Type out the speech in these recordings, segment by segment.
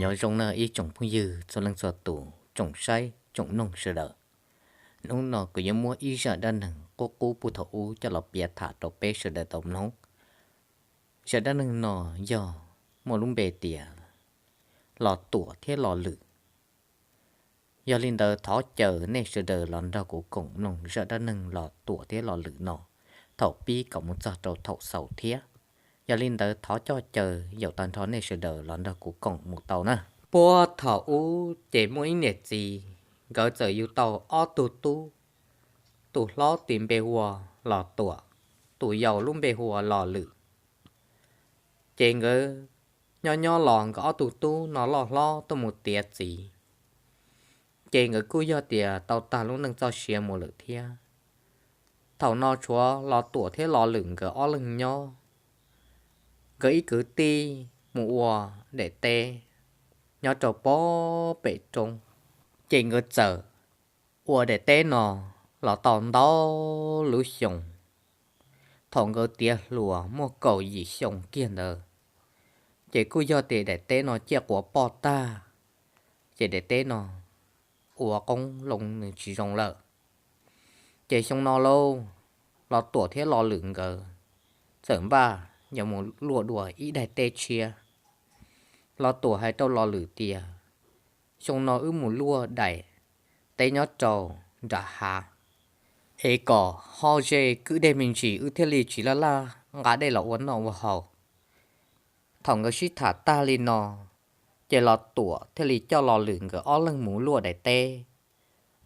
Nyob zoo nawb ib tsoom phooj ywg txhua leej txhua tus, tsoom saib tsoom mloog sawv daws. Hnub no kuv yuav muab ib zaj dab neeg qub qub puag thaum ub coj los piav tham rau peb sawv daws tau mloog. Zaj dab neeg no yog muaj lub npe tias Los Tuam thiab Los Lwm. Yog li ntawd thov caw nej sawv daws los nrog kuv koom mloog zaj dab neeg Los Tuam thiab Los Lwm no thaum pib kom mus txog rau thaum xaus thiab. Yog li ntawd thov coj caw yaum tag nrho nej sawv daws los nrog kuv koom mus tau na. Puag thaum ub ces muaj ib niam txiv, nkawd txawm yug tau ob tug tub, tus hlob tis npe hu ua Los Tuam, tus yau lub npe hu ua Los Lwm. Ces nkawd nyob nyob los nkawd ob tug tub no loj hlob tuaj mus tiav txiv, ces nkawd kuj yog tias tau tag lub neej txoj sia mus lawm thiab. Thaum no tshuav Los Tuam thiab Los Lwm nkawd ob leeg nyob, nkawd ib kwv tij mus ua daim teb nyob rau pob pem roob. Ces nkawd txawm ua daim teb no los tau ntau lub xyoo. Thaum nkawd tiav hluas muaj kaum yim xyoo kiag ntawd, ces kuj yog tias daim teb no ciaj quav poj tag, ces daim teb no ua qoob loo nws tsis zoo lawm. Ces xyoo no lauj, Los Tuam thiab Los Lwm nkawd txawm npaj yuav mus luaj dua ib daim teb tshiab. Los Tuam hais rau Los Lwm tias, xyoo no wb mus luaj daim teb nyob rau nram hav, es kom ho ze kwj dej me ntsis wb thiaj li tsis laj laj nqa dej los ua noj ua haus. Thaum nkawd sib tham tag li no, ces Los Tuam thiaj li coj Los Lwm nkawd ob leeg mus luaj daim teb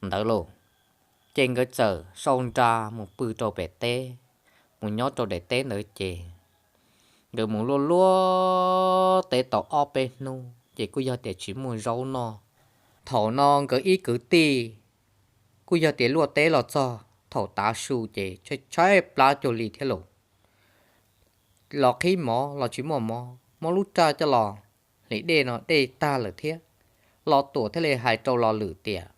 ntawd lauj. Ces nkawd txawm sau nra mus pw rau pem teb, mus nyob rau daim teb ntawd ces nkawd mus luaj luaj teb tau ob peb hnub ces kuj yog tias tsis muaj zaub noj. Thaum no nkawd ib kwv tij kuj yog tias luaj teb los txog thaum tav su ces tshaib tshaib plab cuag li thiab lauj. Los qhib mov los tsis muaj mov, muab lub raj coj los hliv dej no dej tag lawm thiab. Los Tuam thiaj li hais rau Los Lwm tias,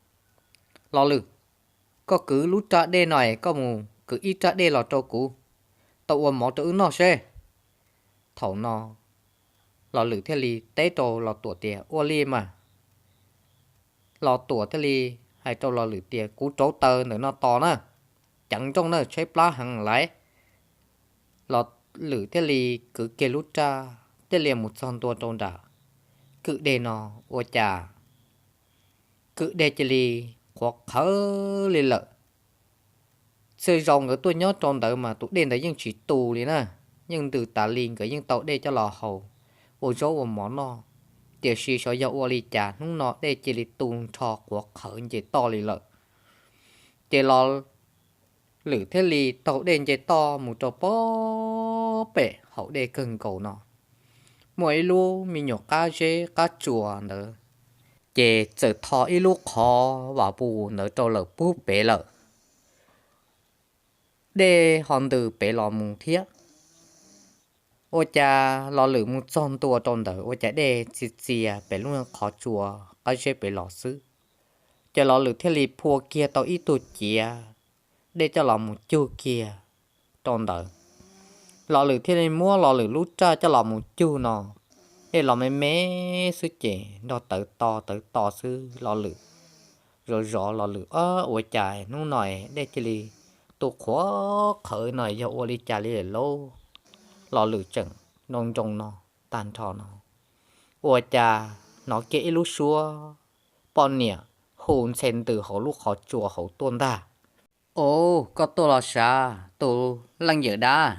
Los Lwm, koj kwv lub raj dej no es koj mus kwv ib raj dej los rau kuv, tau ua mov rau wb noj seb. Thaum no Los Lwm thiaj li teb rau Los Tuam tias, ua li mas. Los Tuam thiaj li hais rau Los Lwm tias, kuv rauv taws ntawm no tos na, ceev nrooj na, tshaib plab heev lawm. Los Lwm thiaj li kwv kiag lub raj thiaj li mus txog ntua rau nram kwj dej no, ua cas kwj dej cia li qhuav qhawv li lawm. Txhia zaus nkawd tuaj nyob rau ntawd mas tus dej ntawd yeej tsis tu li na, yeej ntws tas li, nkawd yeej tau dej coj los haus ua zaub ua mov noj. Tiam sis xyov yog ua li cas hnub no dej cia li tu nrho qhuav qhawv nce toj li lawm. Ces Los Lwm thiaj li taug dej nce toj mus rau pob pem haus dej kawg nkaus no, muaj ib lub me nyuam qab zeb qab tsuas ntawd, ces txawm tho ib lub qhov vam pus ntawd rau lawm pub pem lawm. Dej ho ntws pem los mus thiab. Ua cas Los Lwm mus txog ntua rau ntawd ua cas dej txias txias pem lub qhov tsua qab zeb pem los xwb. Ces Los Lwm thiaj li phua kiag tau ib tug ciav dej coj los mus cug kiag rau ntawd. Los Lwm thiaj li muab Los Lwm lub raj coj los mus cug no, dej los me me xwb ces nrog tawv to tawv to xwb. Los Lwm zov zov Los Lwm, ua cas hnub no dej cia li tu qhuav qhawv no yog ua li cas li lauj? Los Lwm tseem nroo nroo no tag nrho no, ua cas hnov kiag ib lub suab poj niam hu ntxhe ntws hauv lub qhov tsua hauv tuaj ntag. Au, koj tuaj los sav tus leej yawm dab,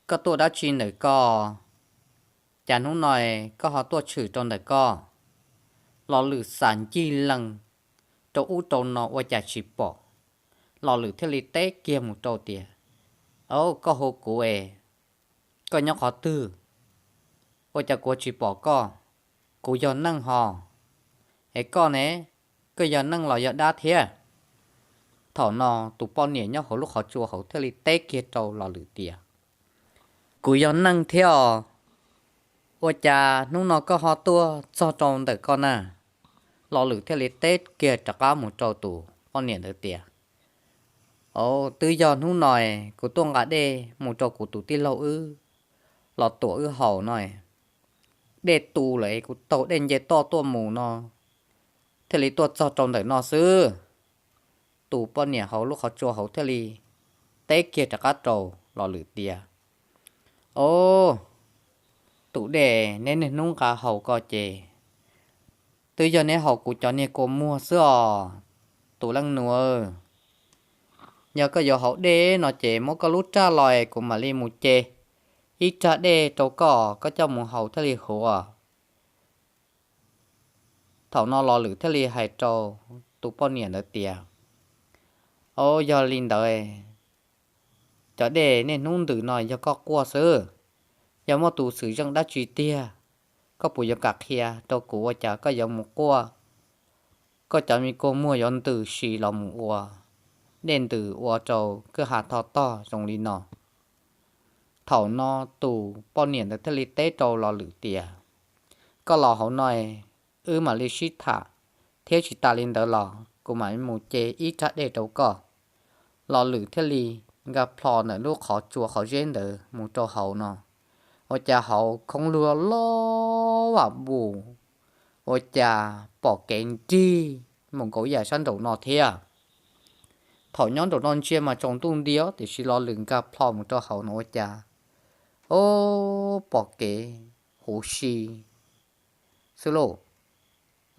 koj tuaj dab tsi ntawm koj? Cas hnub no koj ho tuaj tshwm rau ntawm koj? Los Lwm xam ncig lees rau ub rau no ua cas tsis pom. Los Lwm thiaj li teb kiag mus rau tias, Au, koj hu kuv es koj nyob qhov twg? Ua cas kuv tsis pom koj? Kuv yog neeg hos, es koj ne, koj yog neeg los yog dab thiab? Thaum no tus poj niam nyob hauv lub qhov tsua hauv thiaj li teb kiag rau Los Lwm tias, Kuv yog neeg thiab os, ua cas hnub no koj ho tuaj txog rau ntawm koj na? Los Lwm thiaj li teb kiag rov qab mus rau tus poj niam ntawd tias, Au, twb yog hnub no kuv tuaj nqa dej mus rau kuv tus tij laug wb Los Tuam wb haus no, dej tu lawm, kuv taug dej nce toj tuaj mus no thiaj li tuaj txog rau ntawm no xwb. Tus poj niam hauv lub qhov tsua hauv thiaj li teb kiag rov qab rau Los Lwm tias, Au, tus dej neb niaj hnub nqa haus ko ces twb yog neb haus kuv cov niag kua muag xwb os, tus leej nus. Yog koj yuav haus dej no ces muab koj lub raj los es kuv mam li mus ce ib raj dej rau koj, koj coj mus haus thiaj li huv. Thaum no Los Lwm thiaj li hais rau tus poj niam ntawd tias, Au, yog li ntawd, cov dej niaj hnub ntws no yog koj quaj xwb, yog muaj tus xwm txheej dab tsi tiag, koj puas yuav kam qhia rau kuv ua cas koj yuav mus quaj koj cov me kua muag yuav ntws si los mus ua dej ntws ua rau kwj ha tho tog zoo li no? Thaum no tus poj niam ntawd thiaj li teb rau Los Lwm tias, Koj los hauv no, wb mam li sib tham, thiab tsis tas li ntawd los kuv mam mus ce ib raj dej rau koj. Los Lwm thiaj li nkag plho ntawm lub qhov tsua qhov zeb ntawd mus rau hauv no, ua cas hauv khoob lug loj vam vus, ua cas pom kev nrig mus nkaus ib yam sab nraum no thiab. Thaum nyob nraum no ntsia mas tsaus ntuj nti, tiam sis Los Lwm nkag plho mus rau hauv no ua cas, o, pom kev huv si xwb lauj.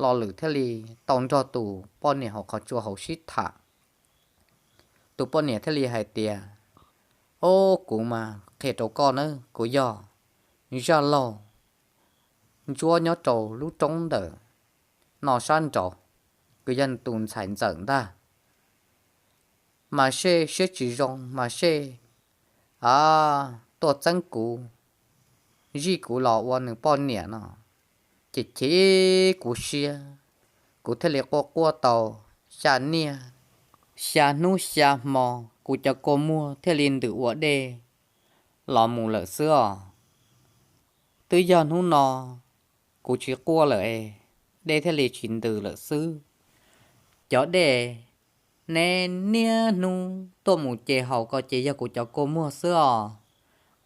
Los Lwm thiaj li tau nrog tus poj niam hauv qhov tsua hauv sib tham. Tus poj niam thiaj li hais tias, O, kuv mas qhia rau koj na, kuv yog zaj laug ntsuab nyob rau lub roob ntawm no sab nraud, kuv yog tus ntxhais ntxawm ntag. Mas seb siab tsis zoo mas seb, a, tuaj txeeb kuv, zij kuv los ua nws poj niam no, ces chim kuv siab, kuv thiaj li quaj quaj tau xya niaj xya hnub xya hmo, kuv cov kua muag thiaj li ntws ua dej los mus lawm xwb os. Twb yog hnub no kuv tsis quaj lawm, dej thiaj li tsis ntws lawm xwb. Cov dej neb niaj hnub tuaj mus ce haus ko ces yog kuv cov kua muag xwb os.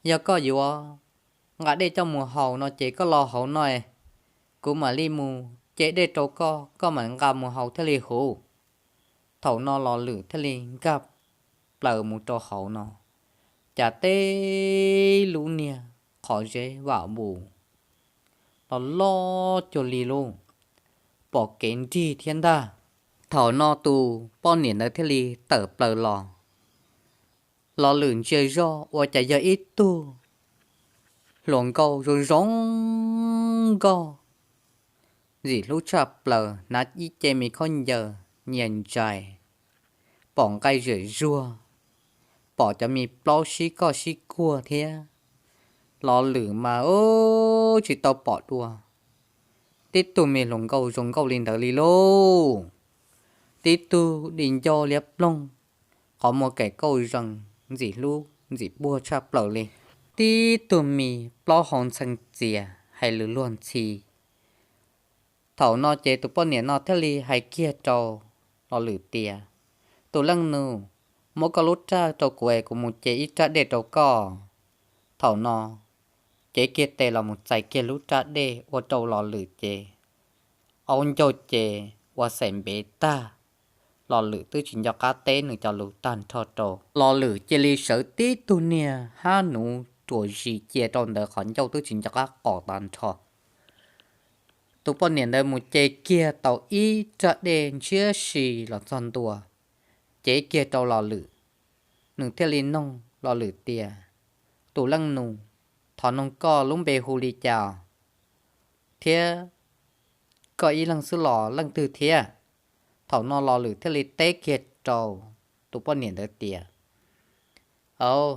Yog koj yuav nqa dej coj mus haus no ces koj los hauv no, kuv mam li mus ce dej rau koj, koj mam nqa mus haus thiaj li huv. Thaum no Los Lwm thiaj li nkag plaws mus rau hauv no, cas teb lub niag qhov zeb vam vus los loj cuag li lub, pom kev nrig thiab ntag. Thaum no tus poj niam ntawd thiaj li tawm plaws los. Los Lwm ntsia zoj ua cas yog ib tug hluas nkauj zoo zoo nkauj, ntxim hlub tshaj plaws, hnav ib ce me khaub ncaws nyias ntsais, pom nqaij zem zuag, pom cov me plaub sib koj sib kuag thiab. Los Lwm mas tsis tau pom dua tib tug me hluas nkauj zoo nkauj li ntawd li lauj. Tib tug di ncauj liab ploog, qhov muag kaim kauj zees, ntxim hlub ntxim puag tshaj plaws li. Tib tug me plaub hau ntxhee txias hais lus luag ntxhi. Thaum no ces tus poj niam no thiaj li hais kiag rau Los Lwm tias, Tus leej nus, muab koj lub raj rau kuv es kuv mus ce ib raj dej rau koj. Thaum no cev kiag tes los mus txais kiag lub raj dej ua rau Los Lwm ces, au ncauj ces ua xaim npev tag. Los Lwm twb tsis nco qab teb nws cov lus tag nrho rau, Los Lwm cia li sawv tib tug niag hab nuv ruam zis cia rau ntawd, qhov ncauj twb tsis nco qab qos tag nrho. Tus poj niam ntawd mus ce kiag tau ib raj dej ntshiab si los txog ntua, cev kiag rau Los Lwm. Nws thiaj li noog Los Lwm tias, Tus leej nus, thov noog koj lub npe hu li cas thiab koj ib leeg xwb los leej twg thiab? Thaum no Los Lwm thiaj li teb kiag rau tus poj niam ntawd tias, Au,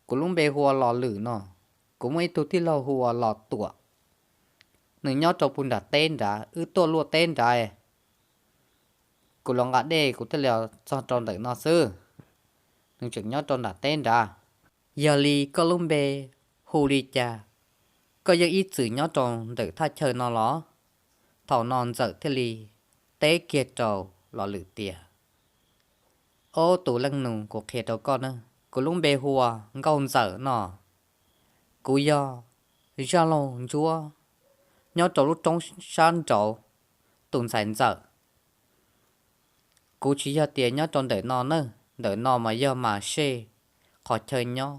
kuv lub npe hu ua Los Lwm no, kuv muaj ib tug tij laug hu ua Los Tuam, nws nyob rau puag nram teb nrad, wb tuaj luaj teb nrad, kuv los nqa dej kuv thiaj li txog rau ntawm no xwb. Nws tseem nyob rau nram teb nrad. Yog li koj lub npe hu li cas, koj yeej ib txwm nyob rau ntawm thaj chaw no los? Thaum no ntxawm thiaj li teb kiag rau Los Lwm tias, Ob, tus leej nus, kuv qhia rau koj na, kuv lub npe hu ua Nkauj Ntxawm no. Kuv yog zaj laug ntsuab nyob rau lub roob sab nraud, tus ntxhais ntxawm. Kuv tsis yog tias nyob rau ntawm no na, ntawm no mas yog Mas Sej qhov chaw nyob.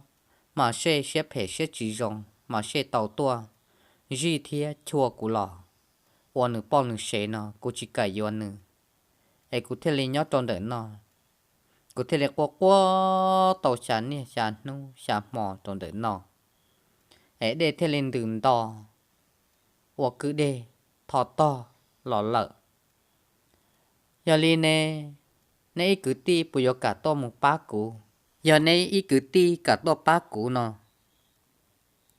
Mas Sej siab phem siab tsis zoo, Mas Sej tau tuaj zij thiab chua kuv los ua nws poj nws sev no kuv tsis kam yuav nws, es kuv thiaj li nyob rau ntawm no. Kuv thiaj li quaj quaj tau xya niaj xya hnub xya hmo rau ntawm no, es dej thiaj li ntws nto ua kwj dej tho tog los lawm. Yog li ne, neb ib kwv tij puas yuav kam tuaj mus pab kuv? Yog neb ib kwv tij kam tuaj pab kuv no,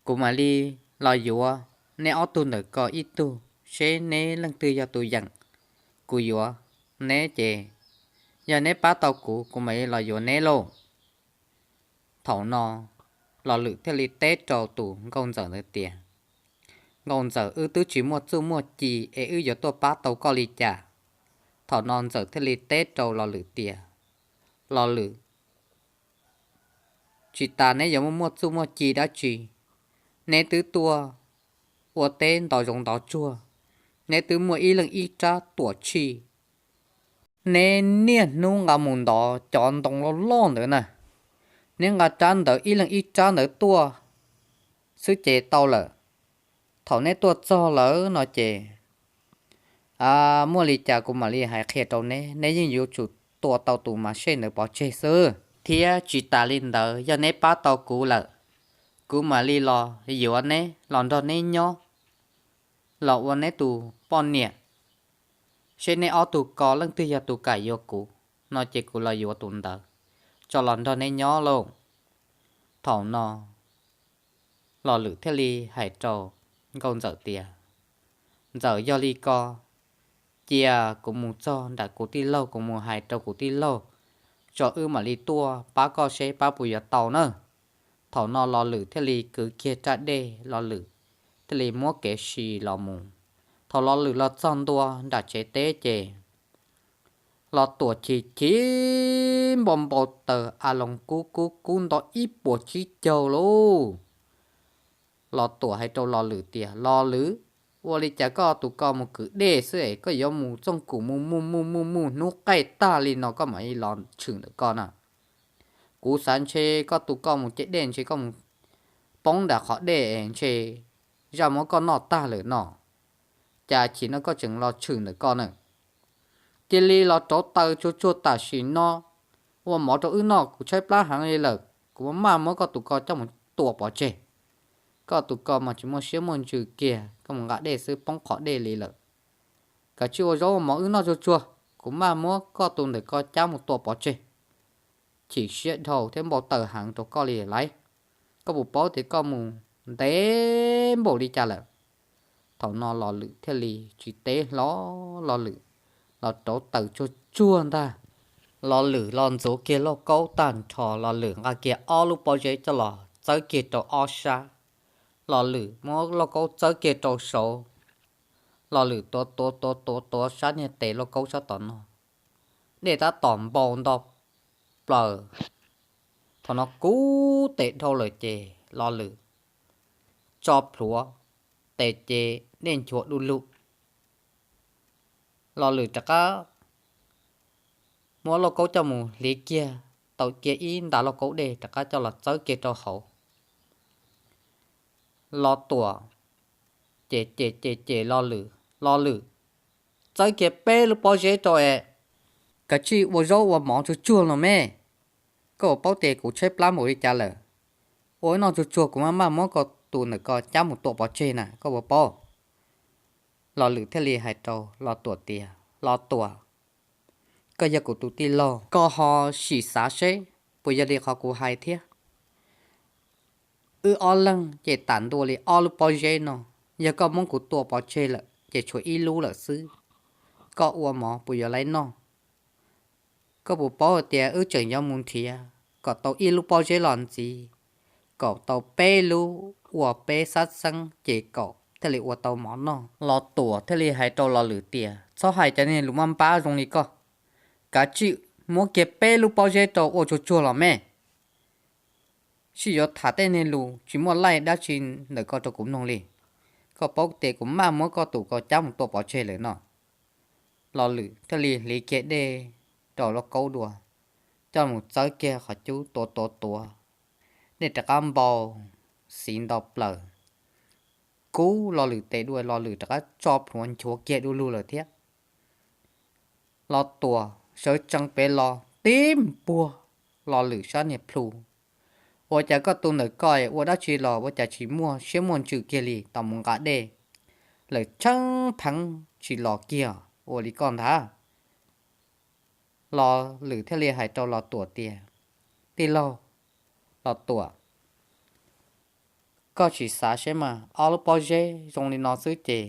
kuv mam li los yuav neb ob tug ntawm ko ib tug, seb neb leej twg yog tus yeem kuv yuav neb ces, yog neb pab tau kuv, kuv mam li los yuav neb lauj. Thaum no Los Lwm thiaj li teb rau tus nkauj ntxawm ntawd tias, Nkauj ntxawm, wb twb tsis muaj txuj muaj ci es wb yuav tuaj pab tau koj li cas? Thaum no ntxawm thiaj li teb rau Los Lwm tias, Los Lwm, tsis tas neb yuav muaj muaj txuj muaj ci dab tsi, neb twb tuaj ua teb ntov zoov ntov tsuag, neb twb muaj ib leeg ib rab tuam tshij, neb niaj hnub nqa mus ntov cov ntoo loj loj ntawd na, neb nqa rab ntawd ib leeg ib rab ntawd tuaj xwb ces tau lawm. Thaum neb tuaj txog lawm no ces, muaj li cas kuv mam li hais qhia rau neb, neb yeej yuav tsum tua tau tus Mas Sej ntawd pov tseg xwb. Thiab tsis tas li ntawd, yog neb pab tau kuv lawm, kuv mam li los yuav neb los nrog neb nyob, los ua neb tus poj niam, seb neb ob tug ko leej twg yog tus kam yuav kuv, no ces kuv los yuav tus ntawd tso los nrog neb nyob lauj. Thaum no Los Lwm thiaj li hais rau nkauj ntxawm tias, Ntxawm, yog li ko cia kuv mus txog nram kuv tij laug, kuv mus hais rau kuv tij laug tso wb mam li tuaj pab koj seb pab puas yuav tau na. Thaum no Los Lwm thiaj li kwv kiag raj dej, Los Lwm thiaj li muab kev si los mus. Thaum Los Lwm los txog ntua nram tsev teb ces Los Tuam chim chim npau npau taws a loos kub kub kub nto ib puas tsib caug lauj. Los Tuam hais rau Los Lwm tias, Los Lwm, ua li cas koj tus ko mus kwv dej xwb es koj yuav mus txooj kum mus mus mus mus mus hnub qaij tag li no koj mam li los tshwm ntawm ko na? Kuv xav ntshe koj tus ko mus caij dej ntshe koj mus poob nram qhov dej es ntshe zaj muab koj noj tag lawm no. Cas chim no koj tseem los tshwm ntawm ko na? Cia li los rauv taws tsuag tsuag tam sim no, ua mov rau wb noj, kuv tshaib plab heev li lawm, kuv maj muab koj tus ko coj mus tua pov tseg. Koj tus ko mas tsis muaj siab muaj ntsws kiag, koj mus nqa dej xwb poob qhov dej li lawm. Kav tsij ua zaub ua mov wb noj tsuag tsuag, kuv maj muab koj tus ntawm ko cab mus tua pov tseg. Chim siab dhau thiab npau taws heev rau koj li laiv. Koj puas paub tias koj mus ntev npaum li cas lawm? Thaum no Los Lwm thiaj li tsis teb hlo, Los Lwm los rauv taws tsuag tsuag ntag. Los Lwm los ntxuav kiag lauj kaub tag nrho, Los Lwm nqa kiag ob lub pob zeb coj los txawb kiag rau ob sab. Los Lwm muab lauj kaub txawb kiag rau saud, Los Lwm tuav tuav tuav tuav tuav sab niag tes lauj kaub sab tom no, dej tab tom npau nto plaws. Thaum no kub tes dhau lawm ces Los Lwm tso plhuav tes ces dej nchuav du lug. Los Lwm rov qab muab lauj kaub coj mus hliv kiag, tau kiag ib nta lauj kaub dej rov qab coj los txawb kiag rau hauv. Los Tuam ces ces ces ces Los Lwm, Los Lwm, txawb kiag peb lub pob zeb rau es, kav tsij ua zaub ua mov tsuag tsuag los me. Koj puas paub tias kuv tshaib plab npaum li cas lawm? Ua ib noj tsuag tsuag kuv maj maj muab koj tus ntawm ko cab mus tua pov tseg na, koj puas paub? Los Lwm thiaj li hais rau Los Tuam tias, Los Tuam, koj yog kuv tus tij laug, koj ho sim xav seb puas yog li qhov kuv hais thiab. Wb ob leeg ces tam ntua li ob lub pob zeb no, yog koj muab kuv tua pov tseg lawm ces tshuav ib lub lawm xwb. Koj ua mov puas yuav laib noj? Koj puas paub hais tias wb tseem yuav mus nrhiav kom tau ib lub pob zeb los ntxiv, kom tau peb lub ua peb xab xeeb ces kom thiaj li ua tau mov noj. Los Tuam thiaj li hais rau Los Lwm tias, txhob hais cov niag lus maj npab zoo li koj, kav tsij muab kiag peb lub pob zeb rau ua tsuag tsuag los me. Sib yuav tham tej niag lus tsis muaj laij dab tsi ntawm ko rau kuv mloog li. koj paub tias kuv maj muab koj tus ko cab mus tua pov tseg lawm no. Los Lwm thiaj li hliv kiag dej rau lauj kaub dua, coj mus txawb kiag qhov cub tua tua tua, dej rov qab npau xiv nto plaws, kub Los Lwm tes dua, Los Lwm rov qab tso plhuav nchuav kiag du lug lawm thiab. Los Tuam sawv tsees pem los tib npuag Los Lwm sab niag plhu. Ua cas koj tus ntawm koj ua dab tsi los ua cas tsis muaj siab muaj ntsws kiag li, tau mus nqa dej lawm tsheeb pheev tsis los kiag, ua li koj ntag. Los Lwm thiaj li hais rau Los Tuam tias, Tij laug Los Tuam, koj tsis xav seb mas ob lub pob zeb zoo li no xwb ces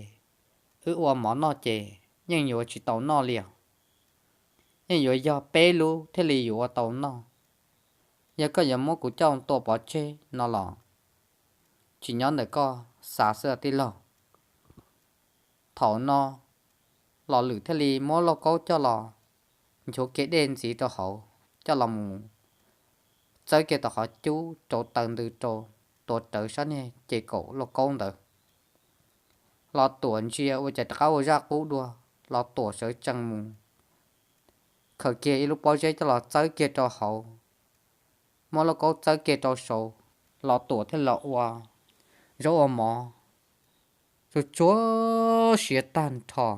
wb ua mov noj ces yeej yuav tsis tau noj li os. Yeej yuav yog peb lub thiaj li yuav ua tau noj. Yog koj yuav muab kuv coj tua pov tseg no los tsis nyob ntawm koj xav xwb tij laug. Thaum no Los Lwm thiaj li muab lauj kaub coj los nchuav kiag dej ntxiv rau hauv, coj los mus txawb kiag tom qhov cub rau taw ntws rau, tuav rawv sab niag ces kaum lauj kaub ntawd. Los Tuam ntsia ua cas rov qab ua zaj qub dua, Los Tuam sawv tsees mus khaws kiag ib lub pob zeb coj los txawb kiag rau hauv, muab lauj kaub txawb kiag rau saud, Los Tuam thiaj los ua zaub ua mov tsuag tsuag siav tag nrho.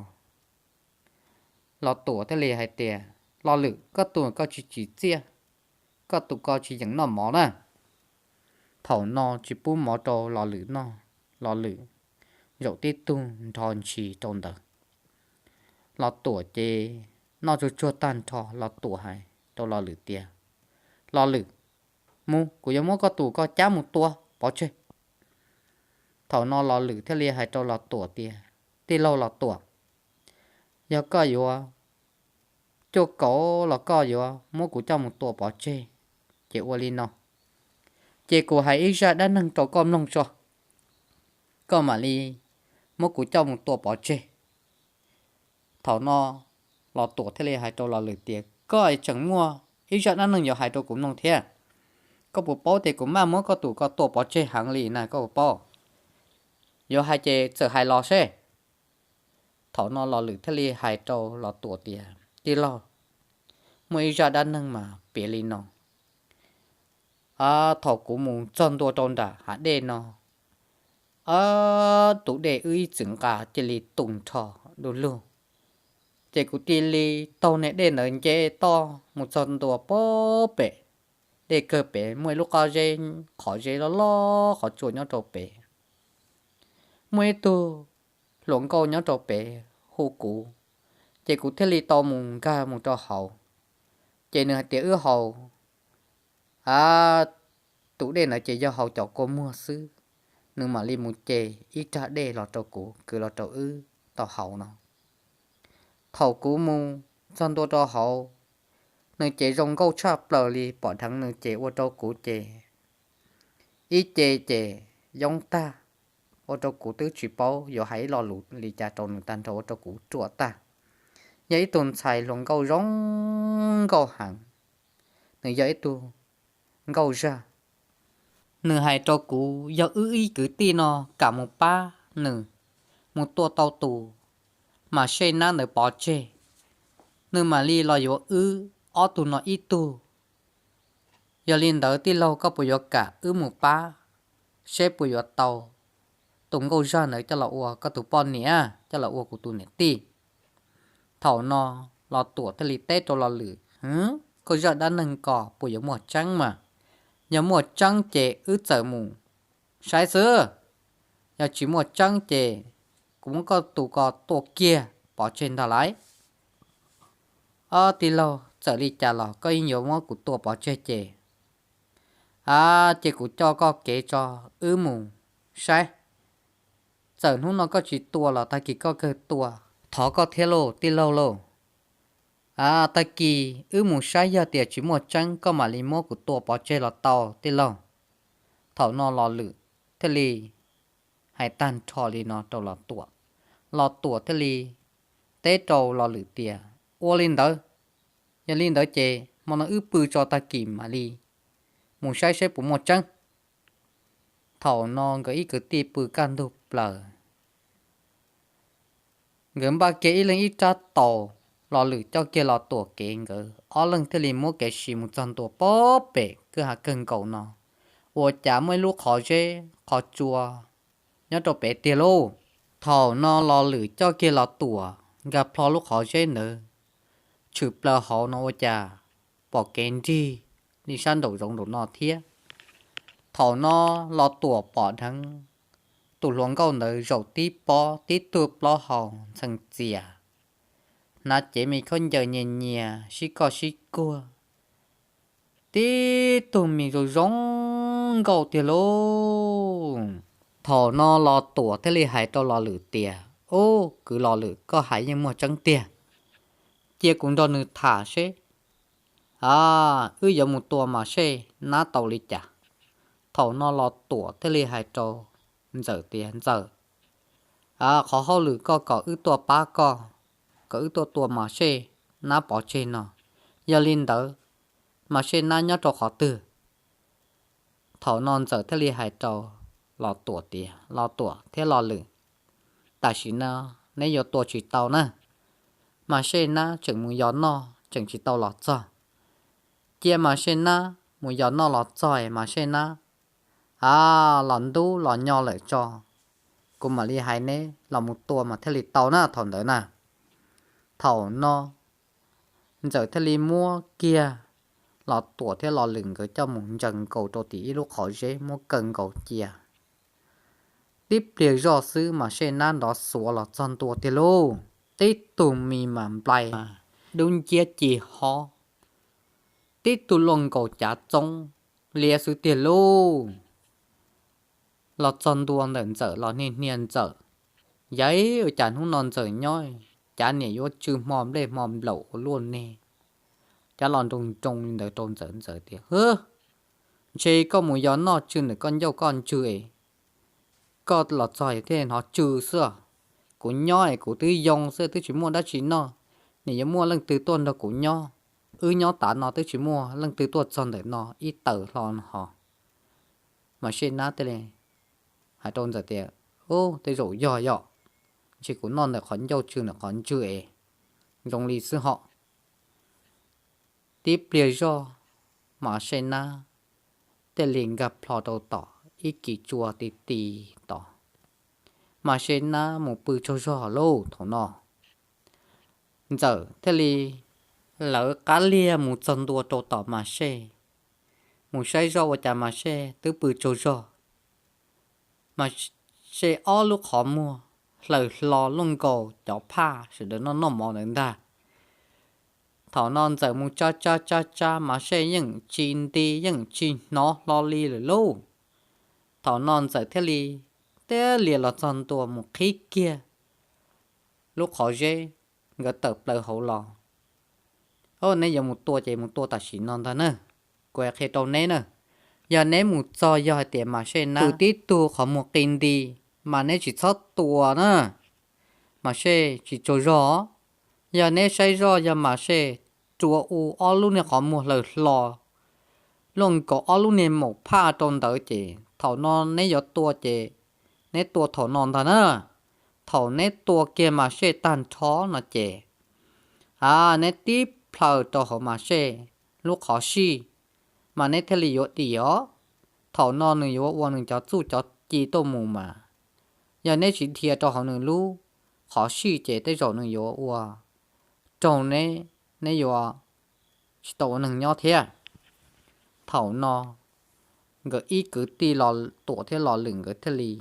Los Tuam thiaj li hais tias, Los Lwm, koj tus koj tsis tsim txiaj, koj tus koj tsis yeem noj mov na. Thaum no tsis pub mov rau Los Lwm noj, Los Lwm zaum tib tug nrho ntshis rau ntawd. Los Tuam ces noj tsuag tsuag tag nrho, Los Tuam hais rau Los Lwm tias, Los Lwm, mus, kuv yuav muab koj tus koj cab mus tua pov tseg. Thaum no Los Lwm thiaj li hais rau Los Tuam tias, Tij laug Los Tuam, yog koj yuav cuaj kaum los koj yuav muab kuv coj mus tua pov tseg, ces ua li no, ces kuv hais ib zaj dab neeg rau koj mloog tso, koj mam li muab kuv coj mus tua pov tseg. Thaum no Los Tuam thiaj li hais rau Los Lwm tias, Koj tseem muaj ib zaj dab neeg yuav hais rau kuv mloog thiab. Koj puas paub tias kuv maj muab koj tus ko tua pov tseg heev li na, koj puas paub? Yuav hais ces txawm hais los seb. Thaum no Los Lwm thiaj li hais rau Los Tuam tias, Tij laug, muaj ib zaj dab neeg mas piav li no. Thaum kuv mus txog ntua rau nram hav dej no, tus dej wb ib txwm nqa cia li tu nrho du lug, ces kuv cia li taug niag dej ntawd nce toj mus txog ntua puag pem dej kawg pem, muaj ib lub qab zeb, qhov zeb loj loj qhov tsua nyob rau pem. Muaj ib tug hluas nkauj nyob rau pem hu kuv, ces kuv thiaj li tau mus nkag mus rau hauv. Ces nws hais tias wb haus, a, tus dej ntawd ces yog haus cov kua muag xwb. Nws mam li mus ce ib rag dej los rau kuv, kwv los rau wb tau haus no. Thaum kuv mus txog ntua rau hauv, nws ces zoo nkauj tshaj plaws li, pom dheev nws ces ua rau kuv ces ib ce ces yoob tag, ua rau kuv twb tsis paub yuav hais ib lo lus li cas rau nws tag nrho, ua rau kuv ruam tag. Yog ib tug ntxhais hluas nkauj zoo nkauj heev, nws yog ib tug nkauj zaj. Nws hais rau kuv yog wb ib kwv tij no kam mus pab nws mus tua tau tus mas sej nab ntawd pov tseg, nws mam li los yuav wb ob tug no ib tug. Yog li ntawd tij laug koj puas yuav kam wb mus pab seb puas yuav tau tus nkauj zaj ntawd coj los ua koj tus poj niam, coj los ua kuv tus niam tij? Thaum no Los Tuam thiaj li teb rau Los Lwm, Koj zaj dab neeg ko puas yuav muaj tseeb mas? Yog muaj tseeb ces wb txawm mus saib xwb. Yog tsis muaj tseeb ces kuv muab koj tus ko tua kiag pov tseg ntag lauj. Ob tij laug, txawm li cas los koj yeej yuav muab kuv tua pov tseg ces, a, ces kuv coj koj kev tso, wb mus saib. Txawm hnub no koj tsis tua los tag kis koj kawg tua. Thov koj thiab lauj tij laug lauj. A, tag kis wb mus saib, yog tias tsis muaj tseeb koj mam li muab kuv tua pov tseg los tau tij laug. Thaum no Los Lwm thiaj li hais tag nrho li no rau Los Tuam. Los Tuam thiaj li teb rau Los Lwm tias, Ua li ntawd, yog li ntawd ces hmo no wb pw tso, tag kis mam li mus saib saib puas muaj tseeb. Thaum no nkawd ib kwv tij pw kaj ntug plaws, Nkawd npaj kiag ib leeg ib rab taus, Los Lwm coj kiag Los Tuam kev, nkawd ob leeg thiaj li muab kev siv mus txog ntua pob pem kwj hav kawg nkaus no, ua cas muaj ib lub qhov zeb qhov tsua nyob rau pem tiag lauj. Thaum no Los Lwm coj kiag Los Tuam nkag plho lub qhov zeb ntawd, tshwm plaws hauv no ua cas pom kev nrig li sab nraum zoov nraum no thiab. Thaum no Los Tuam pom dheev tus hluas nkauj ntawd zaum tib pob tib tug plaub hau ntxhee txias, hnav cev me khaub ncaws nyias nyias sib koj sib kuag, tib tug me zoo zoo nkauj tiag lauj. Thaum no Los Tuam thiaj li hais rau Los Lwm tias, Ub, kwv Los Lwm, koj hais yeej muaj tseeb tiag, cia kuv nrog nws tham seb wb yuav mus tua Mas Sej nab tau li cas. Thaum no Los Tuam thiaj li hais rau Ntxawm tias, Ntxawm, qhov hauj lwm koj kom wb tuaj pab koj, kom wb tuaj tua Mas Sej nab pov tseg no, yog li ntawd Mas Sej nab nyob rau qhov twg? Thaum no Ntxawm thiaj li hais rau Los Tuam tias, Los Tuam thiab Los Lwm, tam sim no neb yuav tua tsis tau na. Mas Sej nab tseem mus yos noj tseem tsis tau los txog. Cia Mas Sej nab mus yos noj los txog es Mas Sej nab a los ntub los nyo lawm tso, kuv mam li hais neb los mus tua mas thiaj li tau na thaum ntawd na. Thaum no Ntxawm thiaj li muab kiag Los Tuam thiab Los Lwm nkawd coj mus ntsaws nkaus rau tim ib lub qhov zeb muab kaw nkaus cia. Tib pliag zoj xwb Mas Sej nab nrov xuav los txog ntua tiag lauj, tib tug me mas nplai dub nciab ci hob, tib tug luaj nkaus cav txoob liab xwb tiag lauj. Los txog ntua ntawm Ntxawm los niag hnia Ntxawm, yaiv ua cas hnub no Ntxawm nyob cav niam yuav tsw hmo nplej hmo nplaum ua luaj ne. Cav los nroo nroo li ntawd rau Ntxawm, Ntxawm tias, Hwb, ntshe koj mus yos noj tsw ntawm koj ncauj koj ntswg es koj los txog thiaj hnov tsw xwb. Kuv nyob es kuv twb yoo xwb twb tsis muaj dab tsi noj, nim yuav muaj leej twg tuaj nrog kuv nyob? Wb nyob tav no twb tsis muaj leej twg tuaj txog ntawm no ib taws hlo no ho. Mas Sej nab thiaj li hais rau Ntxawm tias, Ub, tej zaum yog yom, ntshe kuv noj ntawm qhov ncauj tsw ntawm qhov ntswg es zoo li xwb ho. Tib pliag zoj Mas Sej nab thiaj li nkag plho rau tom ib kis tsua ti ti tod. Mas Sej nab mus pw tsaug zog lauj. Thaum no Ntxawm thiaj li lawv qab liag mus txog ntua rau tom Mas Sej, mus saib zoj ua cas Mas Sej twb pw tsaug zog. Mas Sej ob lub qhov muag hlaws hlo luaj nkaus cov phaj sawv daws noj noj mov ntawd ntag. Thaum no Ntxawm mus tsab tsab tsab tsab Mas Sej yeej tsis nti yeej tsis hnov hlo li lawm lauj. Thaum no Ntxawm thiaj li tiab lias los txog ntua mus qhib kiag lub qhov zeb nkawd tawm plaws hauv los. Neb yuav mus tua ces mus tua tam sim no ntag na. Kuv qhia rau neb na, yog neb mus txog yog hais tias Mas Sej nab pw tib tug qhov muag qi nti, mas neb tsis txhob tua na. Mas Sej tsis tsaug zog. Yog neb saib zoj yog Mas Sej rua u ob lub niag qhov muag hlaws hlo luaj nkaus ob lub niag maum phaj rau ntawd ces thaum no neb yuav tua ces neb tua thaum no ntag na. Thaum neb tua kiag Mas Sej tag nrho no ces, a, neb tib plhaws rau hauv Mas Sej lub qhov sij, mas neb thiaj li yuav dim os. Thaum no nws yuav ua nws cov txuj cov ci tuaj mus mas, yog neb tsis dhia rau hauv nws lub qhov sij ces tej zaum nws yuav ua raug neb, neb yuav tsis tau ua neeg nyob thiab. Thaum no nkawd ib kwv tij Los Tuam thiab Los Lwm nkawd thiaj li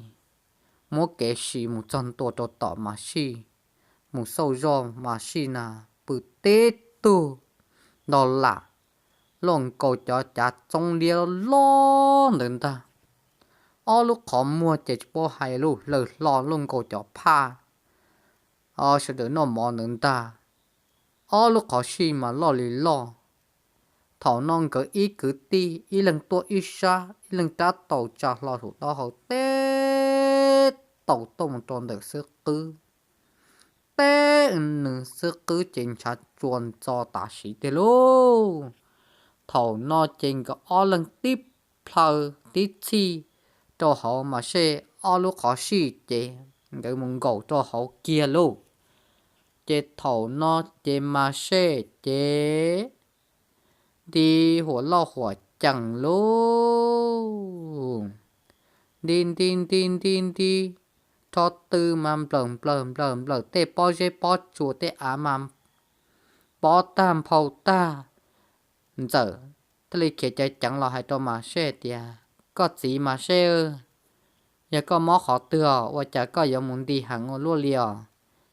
muab kev siv mus txog ntua rau tom Mas Sij, mus xauj zoj Mas Sij na pw tib tug nto lam luaj nkaus cov cav txoob liab loj ntawd ntag. Ob lub qhov muag ces tsis paub hais lus hlaws hlo luaj nkaus cov phaj sawv daws noj mov ntawd ntag. Ob lub qhov sij mas loj li loj. Thaum no nkawd ib kwv tij ib leeg tuaj ib sab ib leeg rab taus tsa hlo saum taub hau teb taus tuaj mus rau ntawm xwb qwb, teb nws xwb qwb ces ntshav tsua ntxo tas siv tiag lauj. Thaum no ces nkawd ob leeg tib plhaw tib txhij rau hauv Mas Sej ob lub qhov sij ces nkawd mus nkaum rau hauv kiag lauj. Ces thaum no ces Mas Sej ces nti huam loj huam cees lauj, nti nti nti nti nti, rho tw mas nplawm nplawm nplawm nplawm, tej pob zeb pob tsuas tej av mas pob tag nphau tag. Ntxawm thiaj li khiav ceev ceev los hais rau Mas Sej tias, Koj txiv Mas Sej, yog koj mob qhov twg os, ua cas koj yuav mus nti heev ua luaj li os?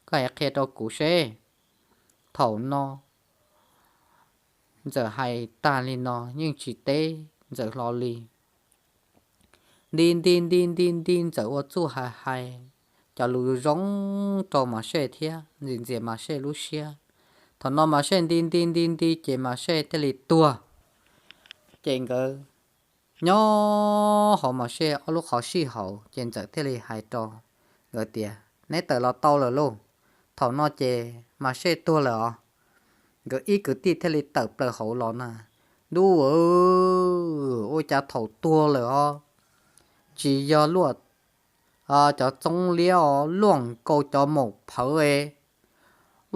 Koj hais qhia rau kuv seb. Thaum no Ntxawm hais tag li no yeej tsis teb Ntxawm hlo li. Nti nti nti nti nti, Ntxawm ua txuj hais hais cov lus zoo rau Mas Sej thiab ntxias ntxias Mas Sej lub siab. Thaum no Mas Sej nti nti nti nti ces Mas Sej thiaj li tuag. Ces nkawd nyob hauv Mas Sej ob lub qhov sij hauv ces Ntxawm thiaj li hais rau nkawd tias, Neb tawm los tau lawm lauj. Thaum no ces Mas Sej tuag lawm os. Nkawd ib kwv tij thiaj li tawm plaws hauv los na. Ntuj, ua cas thaum tuag lawm os, tsis yog luaj cov txoob liab os, luaj nkaus cov maum phawv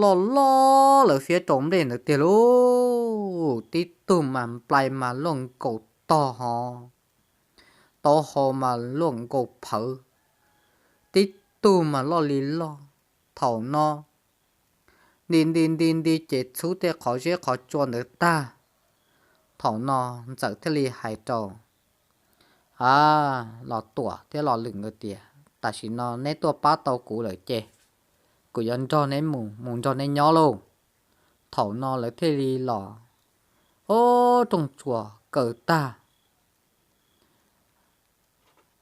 loj loj lawv fiab rau nplej ntawd tiag lauj. Tib tug mas nplai mas luaj nkaus tog hos, taub hau mas luaj nkaus phawv, tib tug mas loj li loj. Thaum no nti nti nti nti ces txhub tej qhov zeb qhov tsua ntawd tag. Thaum no Ntxawm thiaj li hais rau, a, Los Tuam thiab Los Lwm nkawd tias, Tam sim no neb tuaj pab tau kuv lawm ces kuv yuav nrog neb mus, mus nrog neb nyob lauj. Thaum no lawv thiaj li los, ob rooj tsuas kaw tag.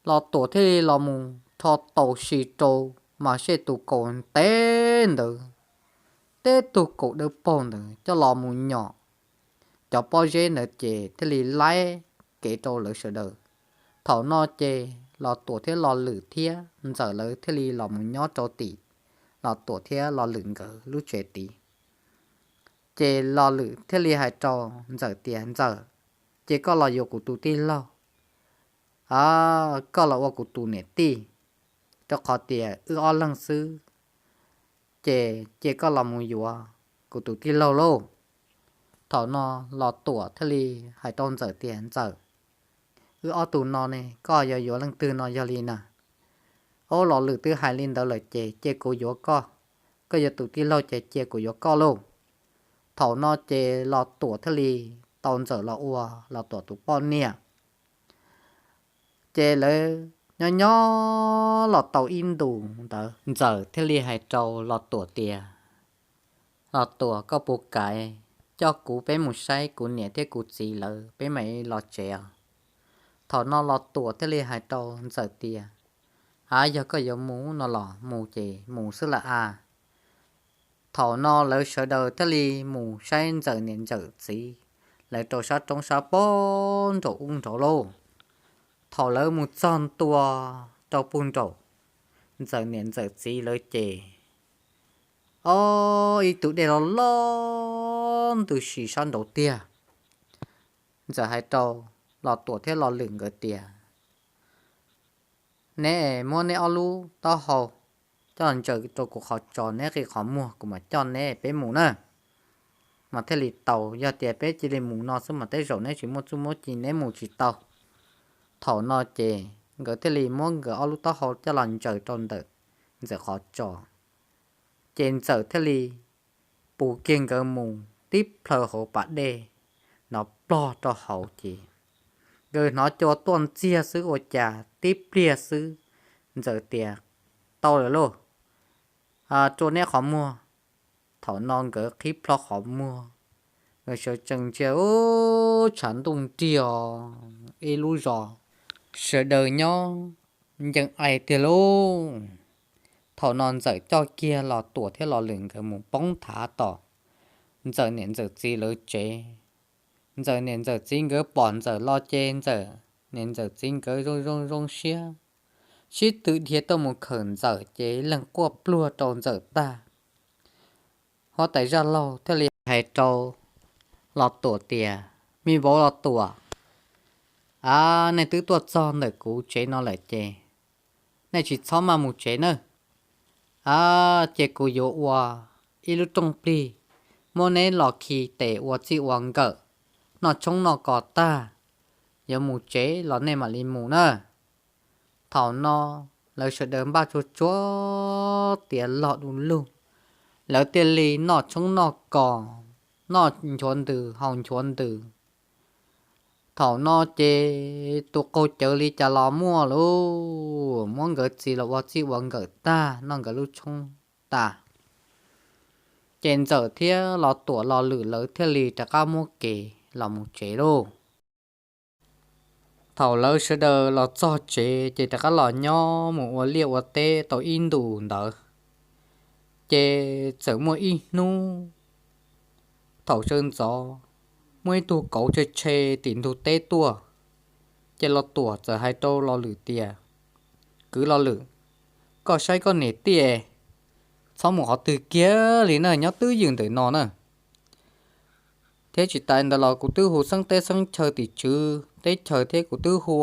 Los Tuam thiaj li los mus rho tau si rau Mas Sej tus kaus ntev ntawd, teb tug kaus dawb paug ntawd coj los mus nyom cov pob zeb ntawd ces thiaj li laib kev rau lawv sawv daws. Thaum no ces Los Tuam thiab Los Lwm thiab Ntxawm lawv thiaj li los mus nyob rau tim Los Tuam thiab Los Lwm nkawd lub tsev tid. Ces Los Lwm thiaj li hais rau Ntxawm tias, Ntxawm, ces koj los yuav kuv tus tij laug, a, koj los ua kuv tus niam tij, rau qhov tias wb ob leeg xwb, ces cia koj los mus yuav kuv tus tij laug lauj. Thaum no Los Tuam thiaj li hais rau Ntxawm tias, Ntxawm, wb ob tug no ne, koj yuav yuav leej twg no yog li na? Ob, Los Lwm twb hais li ntawd lawm ces cia kuv yuav koj, koj yuav tus tij laug ces cia kuv yuav koj lauj. Thaum no ces Los Tuam thiaj li tau Ntxawm los ua Los Tuam tus poj niam. Ces lawv nyob nyob los tau ib ntus ntawd Ntxawm thiaj li hais rau Los Tuam tias, Los Tuam, koj puas kam coj kuv peb mus saib kuv niam thiab kuv txiv lawv, peb mam los tsev os? Thaum no Los Tuam thiaj li hais rau Ntxawm tias, A, yog koj yuav mus no los mus ces mus xwb lawm a. Thaum no lawv sawv daws thiaj li mus saib Ntxawm niam Ntxawm txiv lawv rau sab roob sab pob nraum ub nraud lauj. Thaum lawv mus txog ntua rau puag nraum Ntxawm niam Ntxawm txiv lawv ces, ob, ib tug dej loj loj ntws si sab nraud tiag. Ntxawm hais rau Los Tuam thiab Los Lwm nkawd tias, Neb muab neb ob lub taub hau coj los ntsaws rau kuv qhov tsos, neb qi qhov muag kuv mam coj neb peb mus na. Mas thiaj li tau, yog tias peb cia li mus no xwb mas tej zaum neb tsis muaj txuj muaj ci neb mus tsis tau. Thaum no ces nkawd thiaj li muab nkawd ob lub taub hau coj los ntsaws rau ntawm Ntxawm qhov tsos. Ces Ntxawm thiaj li pus kiag nkawd mus tib plhaw hauv pas dej, hnov plog rau hauv ces nkawd hnov cua tuaj ntxiag xwb ua cas tib pliag xwb Ntxawm tias, Tau lawm lauj, rua neb qhov muag. Thaum no nkawd qhib plho qhov muag, nkawd sawv tsees ntsia ub tshav ntuj nrig os, ib lub zos sawv daws nyob ncees ai tiag lauj. Thaum no Ntxawm coj kiag Los Tuam thiab Los Lwm nkawd mus poob thav tom Ntxawm niam Ntxawm txiv lawv tsev. Ntxawm niam Ntxawm txiv nkawd pom Ntxawm los ces Ntxawm niam Ntxawm txiv nkawd zoo zoo zoo siab, sib tw dhia tuaj mus khawm Ntxawm ces leeg quaj pluag rau Ntxawm tag. Huab tais Zaj Laug thiaj li hais rau Los Tuam tias, Me vauv Los Tuam, a, nej twb tuaj txog ntawm kuv tsev no lawm ces nej tsis txhob maj mus tsev nawb. A, cia kuv yuav ua ib lub rooj plig, muab neb los khi tes ua txij ua nkawm, noj tshoob noj kos tag, yuav mus tsev los nej mam li mus na. Thaum no lawv sawv daws npaj tsuag tsuag tiav log du lug, lawv thiaj li noj tshoob noj kos, noj nchuav ntws haus nchuav ntws. Thaum no ces tus qaug cawv li cas los muaj lauj, muab nkawd txiv los ua txij ua nkawm tag, noj nkawd lub tshoob tas, ces Ntxawm thiab Los Tuam Los Lwm lawv thiaj li rov qab muab kev los mus tsev lauj. Thaum lawv sawv daws los txog tsev ces rov qab los nyob mus ua liaj ua teb tau ib ntus ntawd, ces txawm muaj ib hnub thaum sawv ntxov, muaj ib tug kauv tshe tshe tim ntug teb tuaj. Ces Los Tuam txawm hais rau Los Lwm tias, Kwv Los Lwm, koj saib koj niam tij, txhob mus qhov twg kiag li na, nyob twb ywm ntawm no na. Thiab tsis tas ntawd los kuv twb hu xeeb teb xeeb chaw tim tswv teb chaws thiab kuv twb hu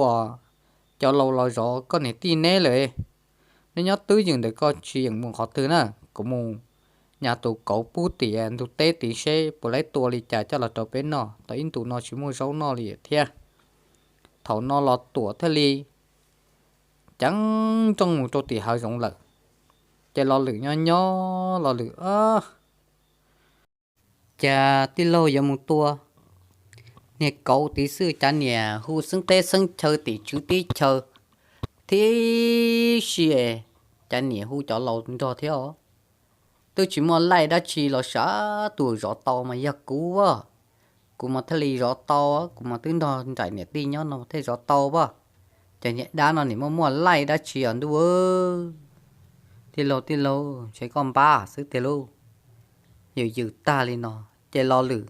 cov laus los zov koj niam tij neb lawm. Neb nyob twb ywm ntawm ko tsis yeem mus qhov twg na. Kuv mus nyas tus kauv pub tim ntug teb tid seb puas laib tua li cas coj los rau peb noj, tau ib ntus no tsis muaj zaub noj li thiab. Thaum no Los Tuam thiaj li ceev nrooj mus rau tim hav zoov lawm. Ces Los Lwm nyob nyob Los Lwm, Cas tij laug yuav mus tua niag kauv tid xwb, cas niam hu xeeb teb xeeb chaw tim tswv teb chaws thiab si, cas niam hu cov laus nrog thiab os. Twb tsis muaj laij dab tsi los sav, tus zov tau mas yog kuv, kuv mas thiaj li zov tau, kuv mas twb nrog nraim niam tij nyob no thiaj zov tau as. Ces niag dab no nim muaj muaj laij dab tsi os ntuj. Tij laug, tij laug, ntshe koj npab xwb tiag lauj. Yws yws tag li no, ces Los Lwm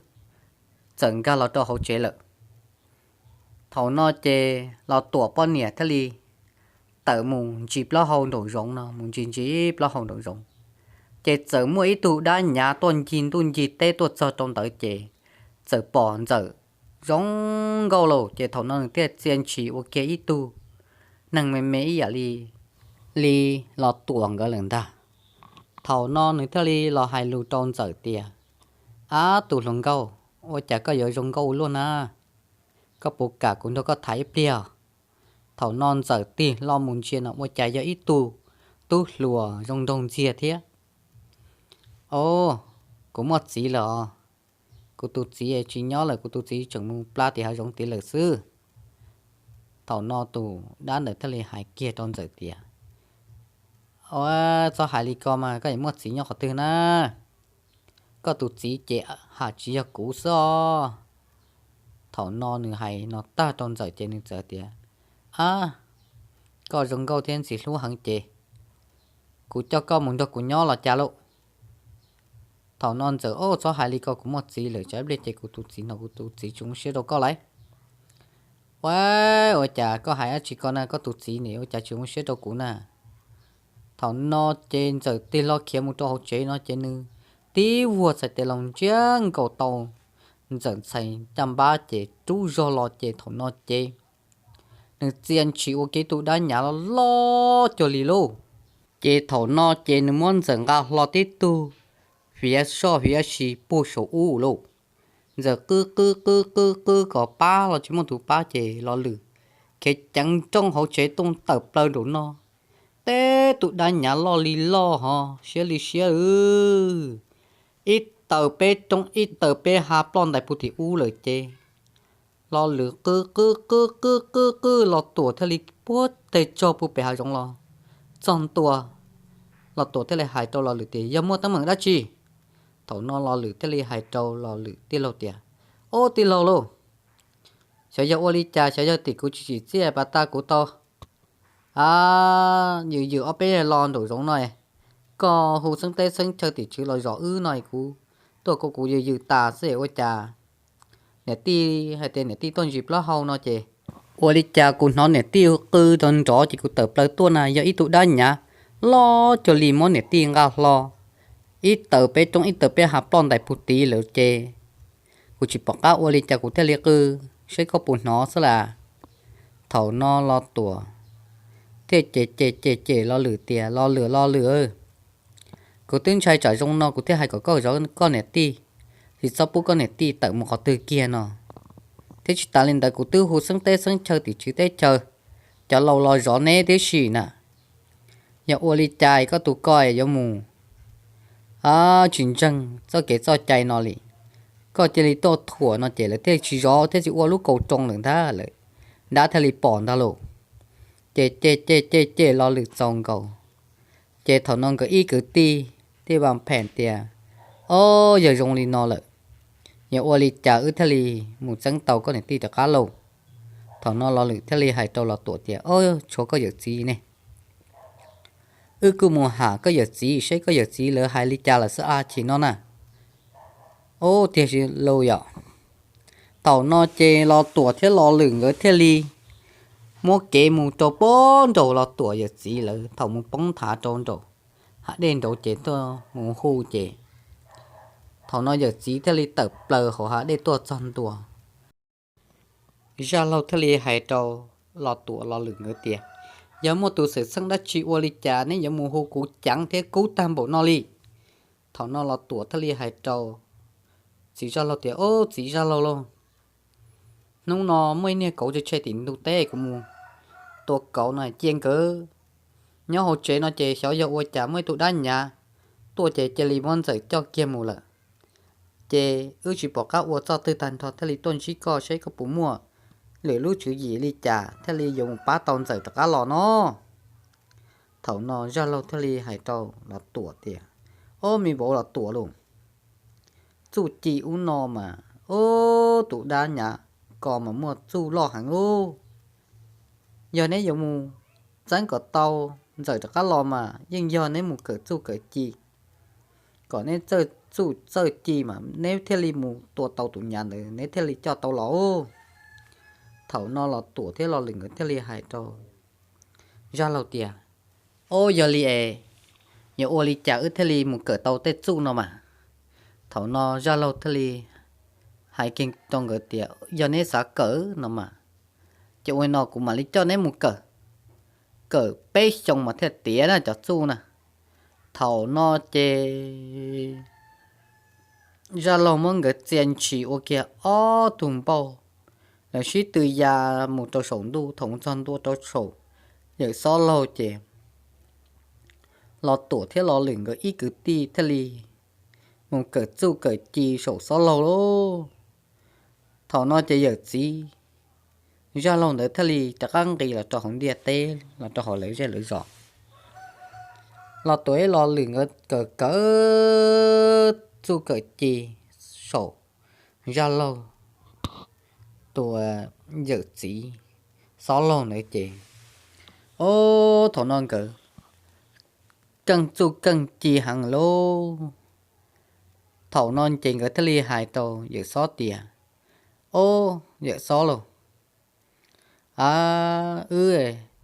txawm nkag los rau hauv tsev lawm. Thaum no ces Los Tuam poj niam thiaj li tawm mus ntsis plaub hau nraum zoov no, mus ntsis ntsis plaub hau nraum zoov, ces txawm muaj ib tug dab nyav tuaj ncig ntuj ncig teb tuaj txog rau ntawd ces txawm pom Ntxawm zoo nkauj lauj, ces thaum no nws thiaj txia ntshis ua kiag ib tug neeg me me ib yam li, li Los Tuam nkawd lawm ntag. Thaum no nws thiaj li los hais lus rau Ntxawm tias, Ab tus hluas nkauj, ua cas koj yuav zoo nkauj ua luaj na? Koj puas kam kuv nrog koj tham ib pliag? Thaum no Ntxawm tig hlo mus ntsia no ua cas yog ib tug tub hluas zoo nraug ntxiag thiab. Au, kuv muaj txiv lawm os. Kuv tus txiv tsis nyob lawm, kuv tus txiv tseem mus plab tim hav zoov tid lawm xwb. Thaum no tus dab ntawd thiaj li hais kiag rau Ntxawm tias, Ua, txhob hais li ko mas, koj yuav muaj txiv nyob qhov twg na? Koj tus txiv ces ham tsis yog kuv xwb os. Thaum no nws hais no tag rau Ntxawm ces nws txawm tias, Ab, koj zoo nkauj thiab ntxim hlub heev ces kuv coj koj mus nrog kuv nyob los cas lauj? Thaum no Ntxawm, Au, txhob hais li ko, kuv muaj txiv lawm, tsam ib pliag ces kuv tus txiv hnov kuv tus txiv tsis zoo siab rau koj lauj. Ua, ua cas koj hais dab tsi ko na, koj tus txiv ne ua cas tsis zoo siab rau kuv na? Thaum no ces Ntxawm tig hlo khiav mus rau hauv tsev no ces nws tib vuag txhais tes los ntsiab nkaus tau Ntxawm txhais caj npab ces rub zog los ces thaum no ces nws txia ntshis ua kiag tus dab nyav loj loj cuag li lauj. Ces thaum no ces nws muab Ntxawm nqa hlo tib tug fiav soj fiav si puag saum ub lauj. Ntxawm qw qw qw qw qw kom pab los tsis muaj tus pab ces Los Lwm khiav ceev nrooj hauv tsev tuaj tawm plaws nraum no. Teb tus dab nyav loj li loj ho siab li siab, ib taws peb roob ib taws peb hav ploj ntais puag tim ub lawm ces Los Lwm qw qw qw qw qw qw, Los Tuam thiaj li puag teg tsog puag pem hav zoov los txog ntua. Los Tuam thiaj li hais rau Los Lwm tias, Yog muaj teeb meem dab tsi? Thaum no Los Lwm thiaj li hais rau Los Lwm tij laug tias, Ob, tij laug lauj, xyov yog ua li cas, xyov yog tim kuv tsis tsim txiaj pas tas kuv tau, a, yws yws ob peb lo nraum zoov no, koj hu xeeb teb xeeb chaw tim tswv los zov wb no, kuv tuaj kuv yws yws tas xwb ua cas niam tij hais tias niam tij tuaj ntsis plaub hau no ces ua li cas kuv hnov niam tij qw nrov nrov ces kuv tawm plaws tuaj na yog ib tug dab nyav loj cuag li muab niam tij nqa hlo ib taws peb roob ib taws peb hav ploj ntais puag tid lawm ces kuv tsis pom qab ua li cas kuv thiaj li qw seb koj puas hnov xwb las. Thaum no Los Tuam thiaj cem cem cem cem Los Lwm tias, Los Lwm, Los Lwm, Kuv twb ntshai tsam zoo no kuv thiaj hais kom koj zov koj niam tij, tsis txhob pub koj niam tij tawm mus qhov twg kiag no. Thiab tsis tas li ntawd kuv twb hu xeeb teb xeeb chaw tim tswv teb chaws, cov laus los zov neb tib si na. Yog ua li cas koj tus ko yuav mus tsis ntseeg txoj kev txoj cai no li? Koj cia li tuaj thuam no ces lawv thiaj tsis zov thiab tsis ua lub kaus roo lawm ntag, lawv dab thiaj li pom ntag lauj. Ces ces ces ces ces Lo Lwm txaus nkaus. Ces thaum no nkawd ib kwv tij thiaj vam phem tias, Ob, yog zoo li no lawm, yog ua li cas wb thiaj li mus txeeb tau koj niam tij rov qab lauj? Thaum no Lo Lwm thiaj li hais rau Los Tuam tias, Ob, tshuav koj yawm txiv ne, wb kuj mus ham koj yawm txiv seb koj yawm txiv lawv hais li cas lawm xwb a chim no na. Ob, tiag lauj yom. Thaum no ces Los Tuam thiab Los Lwm nkawd thiaj li muab kev mus rau pem nraum Los Tuam yawm txiv lawv thaum mus poob nthav rau nraum hav dej nraud ces tuaj mus hu ces thaum no yawm txiv thiaj li tawm plaws hauv hav dej tuaj txog ntua. Zaj Laug thiaj li hais rau Los Tuam Los Lwm nkawd tias, Yog muaj tus xwm txheej dab tsi ua li cas neb yuav mus hu kuv ceev thiab kub tag npaum no li? Thaum no Los Tuam thiaj li hais rau txiv Zaj Laug tias, Ob, txiv Zaj Laug lauj, hnub no muaj ib niag kauv tshe tshe tim ntug teb, kuv mus tua kauv no cia nkawd nyob hauv tsev no ces xyov yog ua cas muaj ib tug dab nyav tuaj ces cia li muab Ntxawm coj kiag mus lawm. Ces wb tsis pom qab ua txoj twg tag nrho thiaj li tuaj ntsib koj seb koj puas muaj lwm lub tswv yim li cas thiaj li yuav mus pab tau Ntxawm rov qab los no. Thaum no Zaj Laug thiaj li hais rau Los Tuam tias, Ob, me vauv Los Tuam lauj, txuj ci ub no mas, ob, tus dab nyav ko mas muaj txuj loj heev lauj. Yog neb yuav mus txeeb kom tau Ntxawm rov qab los mas yeej yog neb mus kawm txuj kawm ci, kom neb txawj txuj txawj ci mas neb thiaj li mus tua tau tus nyav ntawd neb thiaj li coj tau los. Thaum no Los Tuam thiab Los Lwm nkawd thiaj li hais rau Zaj Laug tias, Ob, yog li es, yog ua li cas wb thiaj li mus kawm tau tej txuj no mas? Thaum no Zaj Laug thiaj li hais kiag rau nkawd tias, Yog neb xav kawm no mas, ces ua li no kuv mam li coj neb mus kawm, kawm peb xyoos mas thiaj tiav na cov txuj na. Thaum no ces Zaj Laug muab nkawd txia ntshis ua kiag ob tug npauj, lawv sib tw ya mus rau saum ntuj. Thaum mus txog ntua rau saum Yawm Xob Laug ces Los Tuam thiab Los Lwm nkawd ib kwv tij thiaj li mus kawm txuj kawm ci saum Xob Laug lauj. Thaum no ces yawm txiv Zaj Laug ntawd thiaj li rov qab nqis los rau hauv ntiaj teb los rau hauv lawv zej lawv zos. Los Tuam ib Los Lwm nkawd kawm kawm txuj kawm ci saum Zaj Laug tus yawm txiv Xob Laug ntawd ces, ob, thaum no nkawd keej txuj keej ci heev lauj. Thaum no ces nkawd thiaj li hais rau Yawm Xob tias, Ob, Yawm Xob lauj, a, wb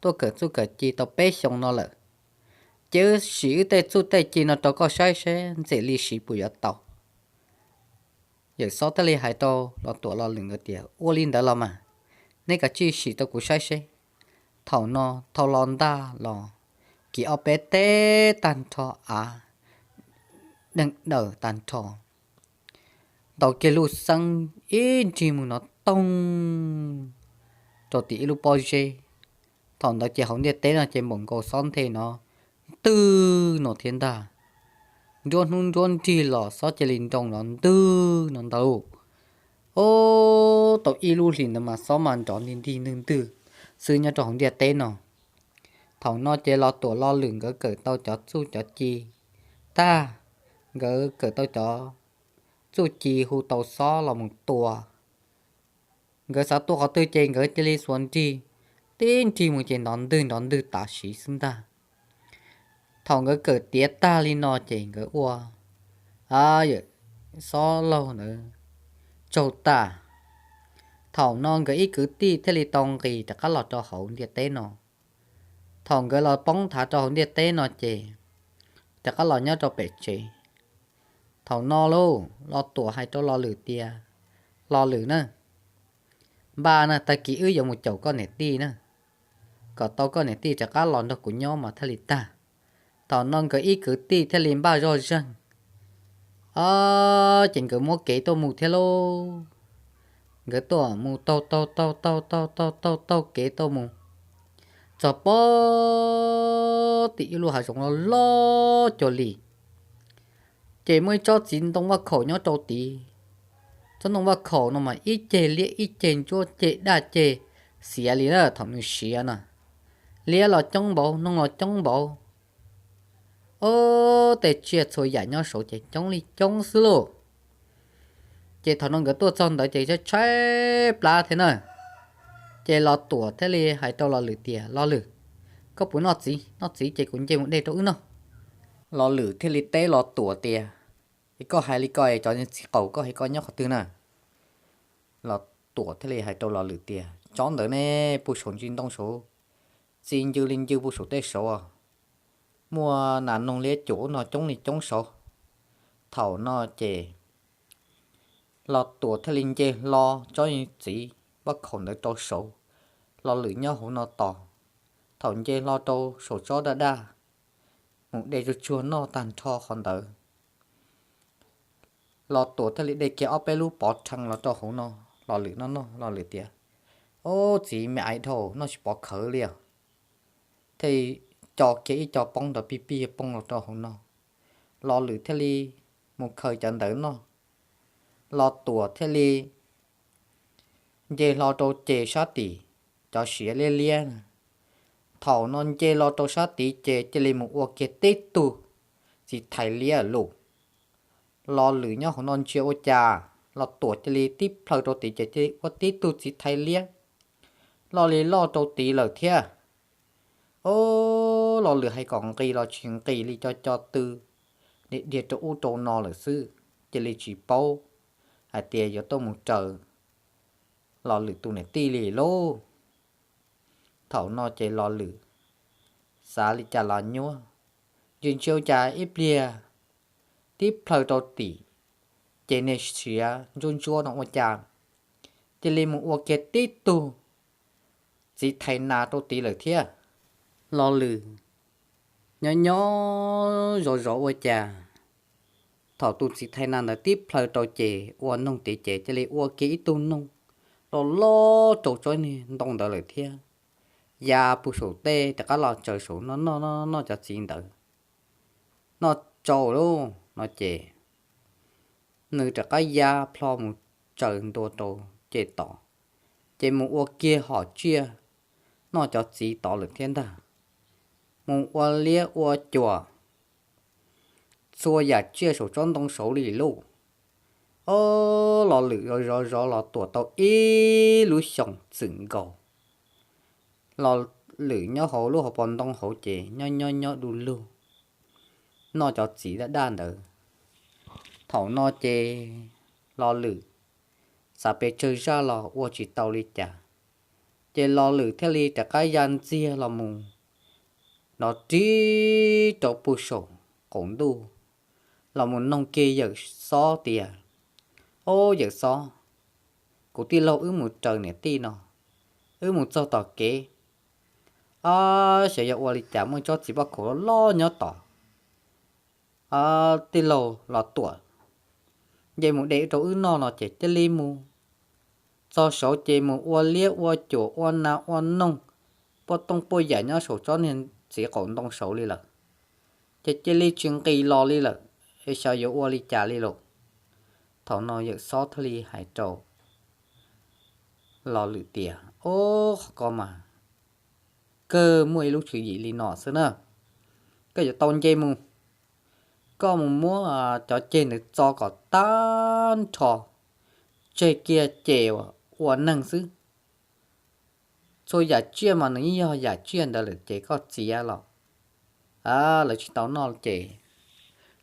tuaj kawm txuj kawm ci tau peb xyoo no lawm, ces wb sim wb tej txuj tej ci no rau koj saib seb ntxim li siv puas yuav tau. Yawm Xob thiaj li hais rau Los Tuam Los Lwm nkawd tias, Ua li ntawd los mas, neb kav tsij sim rau kuv saib seb. Thaum no thau los ntaj los kiv ob peb teg tag nrho av, deeg daws tag nrho, ntaus kiag lub xeeb ib nrig mus no toog rau tim ib lub pob zeb. Thaum ntawd ces hauv ntiaj teb no ces npaum nkaus xob nthe no ntwg no thiab ntag, nruab hnub nruab nrig los xob cia li nroo no ntwg no ntag. Ob, tau ib lub hlis ntawd mas xob mas nrov nti ntig ntwg ntwg xwb nyob rau hauv ntiaj teb no. Thaum no ces Los Tuam Los Lwm nkawd kawm tau cov txuj cov ci tag, nkawd kawm tau cov txuj ci hu tau xob los mus tua. Nkawd xav tua qhov twg ces nkawd cia li xuas nrig, tib nrig mus ces nrov ntwg nrov ntwg tas siv xwb ntag. Thaum nkawd kawm tiav tag li no ces nkawd ua Yawm Xob Laug ntawd tsaug tag. Thaum no nkawd ib kwv tij thiaj li tau nqis rov qab los rau hauv ntiaj teb no. Thaum nkawd los poob nthav rau hauv ntiaj teb no ces rov qab los nyob rau pem tsev. Thaum no lauj, Los Tuam hais rau Los Lwm tias, Los Lwm na, npaj na, tag kis wb yuav mus caum koj niam tij na, kom tau koj niam tij rov qab los nrog kuv nyob mas thiaj li tag. Thaum no nkawd ib kwv tij thiaj li npaj zoj zeeg, o, ces nkawd muab kev tuaj mus thiab lauj. Nkawd tuaj mus taug taug taug taug taug taug taug taug kev tuaj mus txog pem tim ib lub hav zoov loj loj cuag li. Ces muaj ib tsob txiv ntoo vaj khaum nyob rau tid. Tsob ntoo vaj khaum no mas ib ceg liab ib ceg ntsuab, ceg daj ceg xiav li na thaum nws siav na. Liab los coob npaum, noog los coob npaum. Ob, tej tsiaj txhua yam nyob saud ces coob li coob xwb lauj. Ces thaum no nkawd tuaj txog ntawd ces tshaib tshaib plab thiab na. Ces Los Tuam thiaj li hais rau Los Lwm tias, Los Lwm, koj puas noj txiv? Noj txiv ces kuv nce mus de rau wb noj. Los Lwm thiaj li teb Los Tuam tias, Es koj hais li ko es cov txiv qaum koj hais koj nyob qhov twg na? Los Tuam thiaj li hais rau Los Lwm tias, Tsob ntawd ne, puag saum ntsis ntoo saud, txi ncw li ncw puag saum tej saud, muaj nas noog liab cuam ub no coob li coob saud. Thaum no ces Los Tuam thiaj li nce hlo tsob txiv vaj khaum ntawd rau saud, Los Lwm nyob hauv no tos. Thaum nce hlo rau saum tsob daj daj, mus de tsuag tsuag noj tag nrho qhov ntawd, Los Tuam thiaj li de kiag ob peb lub pov rhees los rau hauv no, Los Lwm noj noj, Los Lwm tias, Ob, txiv me aiv dhau, noj tsis pov khawv li os. Thiaj co kiag ib co poob nrov pig pig poob los rau hauv no, Los Lwm thiaj li mus khaws cov ntawd noj. Los Tuam thiaj li nce hlo rau ces sab tim, cov siav liab liab. Thaum no nce los rau sab tid ces cia li mus ua kiag tib tug txiv thais liab lus. Los Lwm nyob hauv no ntsia ua cas, Los Tuam cia li tib plhaw rau tid ces cia li ua tib tug txiv thais liab loj li loj rau tid lawm thiab. Ob, Los Lwm hais kom nqis los tsis nqis li, co co tw, dhia dhia rau ub rau no lawm xwb, cia li tsis paub hais tias yuav tuaj mus raws Los Lwm tus niam tij li lauj. Thaum no ces Los Lwm xav li cas los nyuaj, ntsia ntsia ua cas ib pliag tib plhaw rau tim, ces niag siav ntsuab ntsuab no ua cas cia li mus ua kiag tib tug txiv thais nas rau tid lawm thiab. Los Lwm nyob nyob zov zov ua cas, thaum tus txiv thais nas ntawd tib plhaw rau ces ua noog tid ces cia li ua kiag ib tug noog loj loj rau tsob niag ntoo ntawd lawm thiab. Ya puag saum tej rov qab los tsaws saum no noj noj noj cov txiv ntawd. Noj tsau lauj no ces nws rov qab ya plho mus tsaws ntua rau ces tod, ces mus ua kiag hom tsiaj noj cov txiv tod lawm thiab ntag. Mus ua liab ua cuam txhua yam tsiaj saum tsob ntoo saud li lauj. Ob, Los Lwm zov zov zov Los Tuam tau ib lub xyoos txwm nkaus. Los Lwm nyob hauv lub hauv paus ntoo hauv ces nyob nyob nyob du lug noj cov txiv daj daj ntawd. Thaum no ces Los Lwm xav pes tsawg zaj los ua tsis tau li cas, ces Los Lwm thiaj li rov qab ya ntxiag los mus nrov ri rau puag saum qaum ntuj los mus noog kiag Yawm Xob tias, Ob, Yawm Xob, kuv tij laug wb mus raws niam tij no, wb mus txog tom kev, ab, xyov yog ua li cas muaj tsob txiv paj khuam loj loj nyob tod. Tij laug Los Tuam, nce mus de rau wb noj no ces cia li mus txog saud ces mus ua liab ua cuam ua nas ua noog, puaj tooj puaj yam nyob saum tsob niag txiv qaum ntoo saud li lawm, ces cia li tsis nqis los li lawm, es xyov yuav ua li cas li lauj. Thaum no Yawm Xob thiaj li hais rau Los Lwm tias, Ob, qhov ko mas kawg muaj ib lub tswv yim li no xwb na. Koj yuav tau nce mus, koj mus muab cov ceg ntawd txo kom tag nrho, tseg kiag ces ua neeg xwb. Txhua yam tsiaj mas nws yeej yog yam tsiaj ntawd lawm ces koj txiav los lawv tsis tau noj ces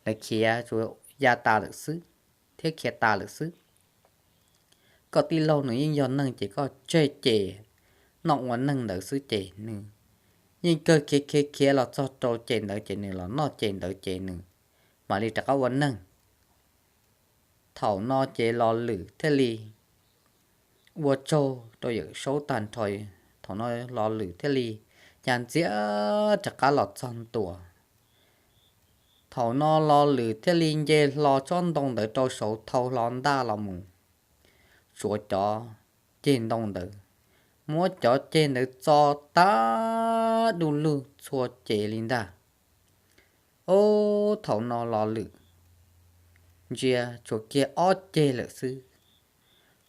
lawv khiav tsuas ya tas lawm xwb, thiab khiav tas lawm xwb. Koj tij laug nws yeej yog neeg ces koj tseg ces noj ua neeg ntawd xwb ces nws yeej kawg khiav khiav khiav los txog rau ces ntawd ces nws los noj ces ntawd ces nws mam li rov qab ua neeg. Thaum no ces Los Lwm thiaj li ua tsaug rau Yawm Saub tag nrho. Thaum no Los Lwm thiaj li ya ntxiag rov qab los txog ntua Thaum no Lo Lwm thiaj li nce hlo tsob ntoo ntawd rau saud, thau hlo ntaj los mus tsuav cov ceg ntoo ntawd, muab cov ceg ntawd txo tag du lug txhua ceg li ntag. Ob, thaum no Lo Lwm ntsia tshuav kiag ob ceg lawm xwb.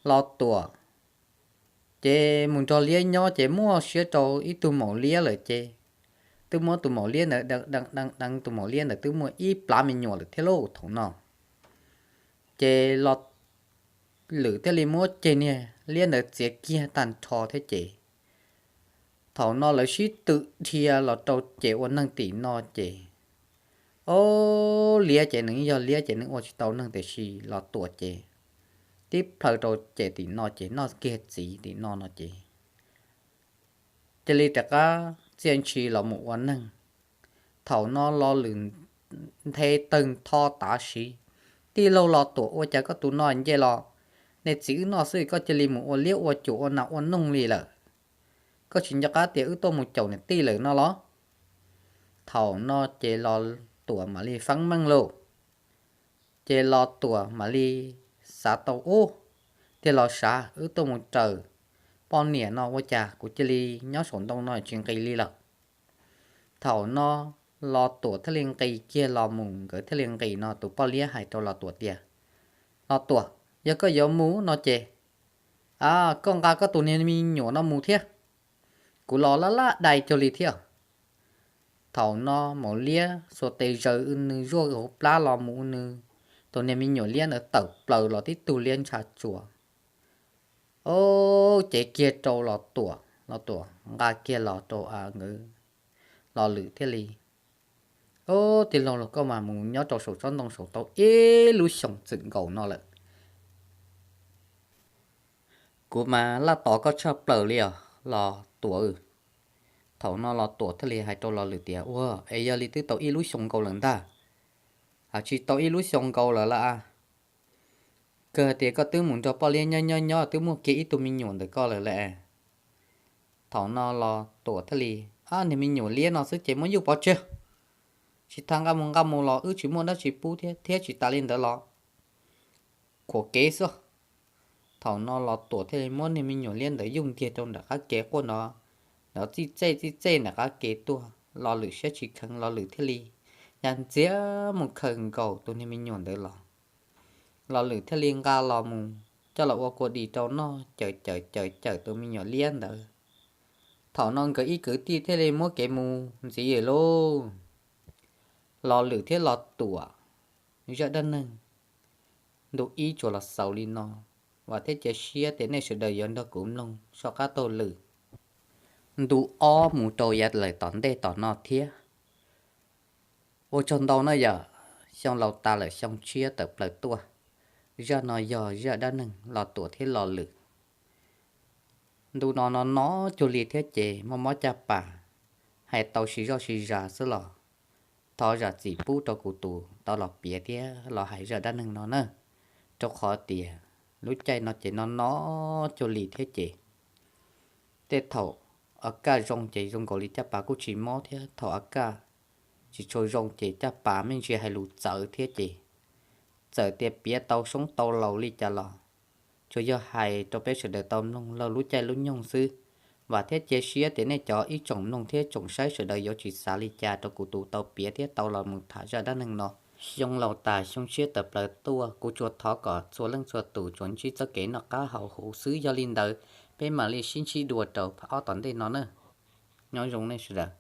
Lo Tuam ces mus nrog liab nyob ces muaj siab rau ib tug maum liab lawm ces twb muab tus maum liab ntawd deev deev deev, tus maum liab ntawd twb muaj ib plab me nyuam lawm thiab lauj thaum no. Ces Lo Lwm thiaj li muab ceg niag liab ntawd txiav kiag tag nrho thiab ces thaum no lawv sib twm dhia los rau ces ua neeg tim no ces, ob, liab ces nws yog liab ces nws ua tsis tau neeg tiam sis Lo Tuam ces tib plhaw rau ces tim no ces noj kiag txiv tim no no ces cia li rov qab txia ntshis los mus ua neeg. Thaum no Lo Lwm nthe tawg ntho tav siv, tij laug Lo Tuam, ua cas koj tus no nce los nej txiv wb noj xwb koj cia li mus ua liab ua cuam ua nas ua noog li lawm? Koj tsis nco qab tias wb tuaj mus caum niam tij lawm no los? Thaum no ces Lo Tuam mam li feeb meej lauj. Ces Lo Tuam mam li xav tau ub, tiag los sav, wb tuaj mus raws poj niam no ua cas kuv cia li nyob saum ntoo no tsis nqis li lawm. Thaum no Lo Tuam thiaj li nqis kiag los mus, nkawd thiaj li nqis no tus poj liab hais rau Lo Tuam tias, Lo Tuam, yog koj yuav mus no ces, a, koj nqa koj tus niag me nyuam no mus thiab, kuv los laj laj dai cuag li thiab. Thaum no maum liab xuas tes zaws nws zuaj hauv plab los mus, nws tus niag me nyuam liab ntawd tawm plaws los tib tug liab ntsha tsuas, ob, cev kiag rau Lo Tuam, Lo Tuam nqa kiag los rau nkawd, Lo Lwm thiaj li, Ob, tij laug, koj mas mus nyob rau saum tsob ntoo saum tau ib lub xyoos txwm nkaus no lawm, kuv mas laj tos koj tshaj plaws li os Lo Tuam. Thaum no Lo Tuam thiaj li hais rau Lo Lwm tias, Ua, es yog li twb tau ib lub xyoo nkaus lawm ntag. Tsis tau ib lub xyoo nkaus lawm las, kawg tias koj twb mus nrog poj liab nyob nyob nyob twb muaj kiag ib tug me nyuam ntawm koj lawm las. Thaum no Lo Tuam thiaj li, Ab, niag me nyuam liab no xwb ces muab yuj pov tseg, tsis tas nqa mus nqa mus los wb tsis muaj dab tsi pub thiab, thiab tsis tas li ntawd los khuam kev xwb. Thaum no Lo Tuam thiaj li muab niag me nyuam liab ntawd yuj ntiag rau nram qab kev quaj nrov, nrov txij txej txij txej nram qab kev tuaj. Lo Lwm siab tsis kheev, Lo Lwm thiaj li ya ntxiag mus khaws nkaus tus niag me nyuam ntawd los. Lo Lwm thiaj li nqa los mus coj los ua kua dis rau noj, cawm cawm cawm cawm tus me nyuam liab ntawd. Thaum no nkawd ib kwv tij thiaj li muab kev mus ntxiv lawm lauj. Lo Lwm thiab Lo Tuam zaj dab neeg ntu ib tsuas los xaus li no. Vam thiab cia siab tias nej sawv daws yuav nrog kuv mloog soj qab taug lwm ntu ob mus rau yav lawm tom ntej tom no thiab. Ua tsaug ntau no yog xyoo laus tas lawm xyoo tshiab tawm plaws tuaj. Zaj no yog zaj dab neeg Lo Tuam thiab Lo Lwm. Ntu no no no cuag li thiab ces mob mob caj pas, hais tau siv zoj siv zas xwb los thov zam txim pub rau kuv tus tau los piav thiab los hais zaj dab neeg no na, rau qhov tias lub caij no ces no no cuag li thiab ces tej thaum a kaj zoo ces zoo nkaus li caj pas kuj tsis mob thiab, thaum a kaj tsis tshua zoo ces caj pas me ntsis hais lus txawv thiab ces txawm tias piav tau soob tau laus li cas los tsuas yog hais rau peb sawv daws tau mloog laug lub caij lub nyoog xwb. Vam thiab cia siab tias nej cov ib tsoom mloog thiab tsoom saib sawv daws yuav tsis xav li cas rau kuv tus tau piav thiab tau los mus tham zaj dab neeg no. Xyoo laus tas xyoo tshiab tawm plaws tuaj, kuv tsuas thov kom txhua leej txhua tus tsuas ntsib txoj kev noj qab haus huv xwb. Yog li ntawd, peb mam li sib ntsib dua rau phab ob tom ntej no na. Nyob zoo nej sawv daws.